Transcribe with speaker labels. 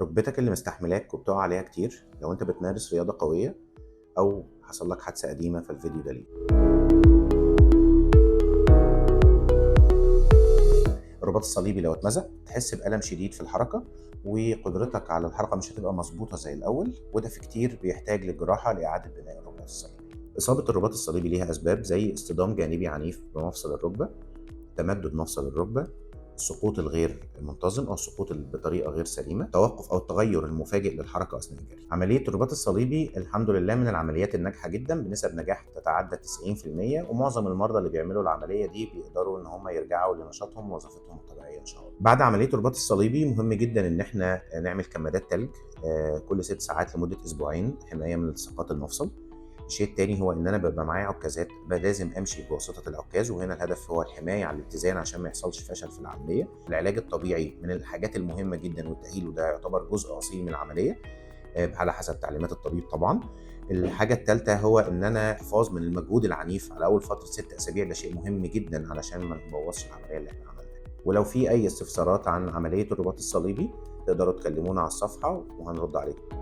Speaker 1: ركبتك اللي مستحملاك وبتقع عليها كتير، لو انت بتمارس رياضة قوية او حصل لك حادثة قديمة فالفيديو ده ليك. الرباط الصليبي لو اتمزق تحس بألم شديد في الحركة، وقدرتك على الحركة مش هتبقى مظبوطة زي الأول، وده في كتير بيحتاج للجراحة لإعادة بناء الرباط الصليبي. إصابة الرباط الصليبي ليها أسباب زي اصطدام جانبي عنيف بمفصل الركبة، تمدد مفصل الركبة، السقوط الغير منتظم او السقوط بطريقة غير سليمة، توقف او التغير المفاجئ للحركة اثناء الجري. عملية الرباط الصليبي الحمد لله من العمليات الناجحة جدا بنسب نجاح تتعدى 90%، ومعظم المرضى اللي بيعملوا العملية دي بيقدروا ان هم يرجعوا لنشاطهم ووظيفتهم الطبيعية ان شاء الله. بعد عملية الرباط الصليبي مهم جدا ان احنا نعمل كمادات ثلج كل 6 ساعات لمدة اسبوعين حماية من التصاقات المفصل. الشيء التاني هو ان انا ببقى معايا عكازات، لازم امشي بواسطة العكاز، وهنا الهدف هو الحماية على الاتزان عشان ما يحصلش فشل في العملية. العلاج الطبيعي من الحاجات المهمة جدا، والتاهيل وده يعتبر جزء اصيل من العملية على حسب تعليمات الطبيب طبعا. الحاجة الثالثة هو ان انا حفاظ من المجهود العنيف على اول فترة 6 اسابيع، ده شيء مهم جدا علشان ما نبوظش العملية اللي احنا عملناها. ولو في اي استفسارات عن عملية الرباط الصليبي تقدروا تكلمونا على الصفحة وهنرد عليكم.